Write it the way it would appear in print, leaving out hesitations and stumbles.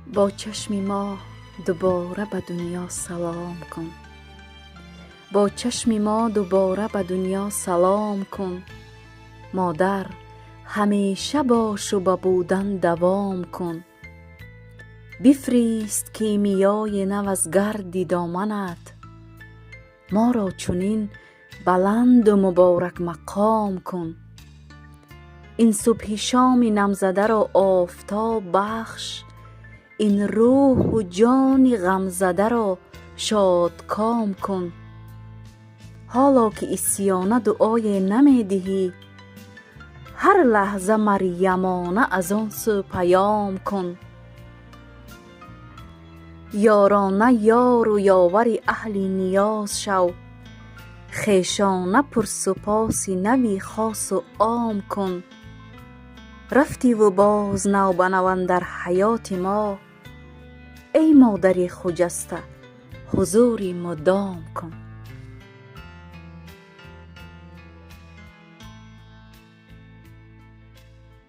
Бо чашми мо дубора ба дунё салом кун, бо чашми мо дубора ба дунё салом кун. Модар, ҳамеша бошу ба будан давом кун. Бифирист кимиёи нав аз гарди доманат, моро чунин баланду муборакмақом кун. Ин субҳи шоми намзадаро офтоб бахш, ин рӯҳу ҷони ғамзадаро шодком кун. Ҳоло ки исьёна дуое намедиҳӣ, ҳар лаҳза марьямона аз он сӯ паём кун. Ёрона ёру ёвари аҳли ниёз шав, хешона пурсупоси нави хосу ом кун. Рафтиву боз навбанав андар ҳаёти мо, эй модари хуҷаста, ҳузури мудом кун.